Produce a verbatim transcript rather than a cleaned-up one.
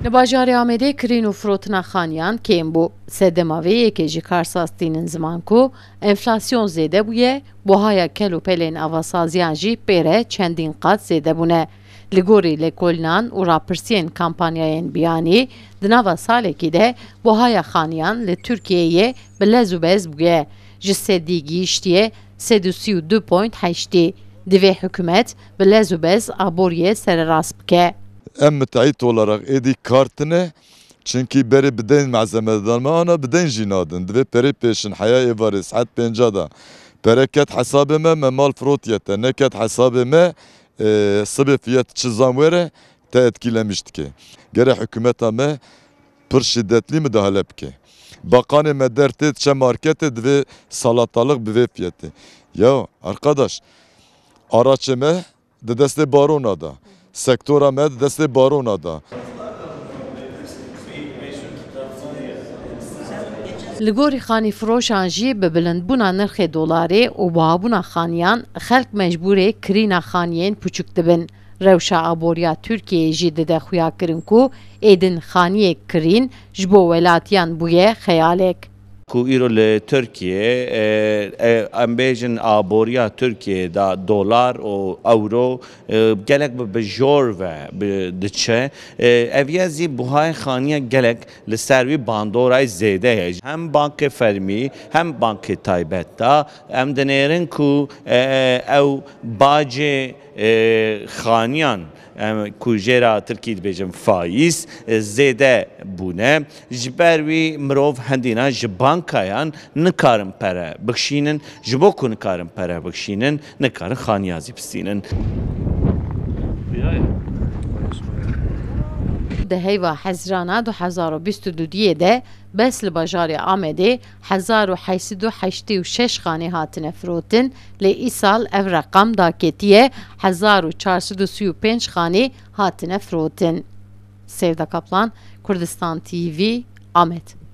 Li bajarê Amedê kirîn û firotina xaniyan kêm bû. Sedema vê yekê jî karsaz tînin ziman ku enflasyon zêde bûye, buhaya kel û pelên avasaziyan jî pê re çendîn qat zêde bûne. Li gorî lêkolînan û rapirsiyên kampanyayên biyanî, di nava salekî de buhaya xaniyan li Tirkiyeyê bi lez û bez bûye. Ji sedî gihîştiye sed û sî û du point heştî. Divê hikûmet bi lez û bez aboriyê sererast bike. Em müteahhit olarak êdî kar tine, çünkü berê bi deyn malzeme didan me, ana bi deyn jî nadin. Divê perê pêşin heya êvarê saet pênca de pere ket hesabê me, me mal firotiye te, neket hesabê me, e, sibê fiyat çi zam were, te etkilemiş dike. Gere hikûmeta me pir şiddetlî müdahale bike. Bakanê me dertê diçe marketê divê salatalık bi vê fiyatê. Ya arkadaş, araçê me di destê barona da. Sektora me di destê barona da. Li gorî xanîfiroşan jî bi bilindbûna nirxê dolarê û buhabûna xaniyan xelk mecbûrê kirîna xaniyên piçûk dibin. Rewşa aboriya Tirkiyeyê jî dide xuyakirin ku êdin xaniyek kirîn ji bo welatiyan bûye xeyalek. Ku îro li Tirkiye, e, e, em bêjin aboriya Tirkiye da dolar û euro, e, gelek bi, bi jor ve bi, diçe. E, ev ya zî buhayê xaniye gelek li ser wî bandorayê zêde ye. Hem bankê fermî hem bankê taybet da em dinêrin ku, e, ew bacê, e, xaniyan, em, ku jê re tirkî dibêjin faiz, e, zêde bûne. Ji ber wî mirov hindîna ji bankayan nikarin pere bikişînin, ji bo ku nikarin pere bikişînin, nikarin xaniya zî bistînin. Di heyva Hezirana du hezar û bîst û duyê de bes li bajarê Amedê hezar û heşt sed û heştê û şeş xanê hatine firotin, lê îsal ev reqam daketiye hezar û çar sed û sî û pênc xanê hatine firotin. Sevda Kaplan, Kurdistan T V, Amed.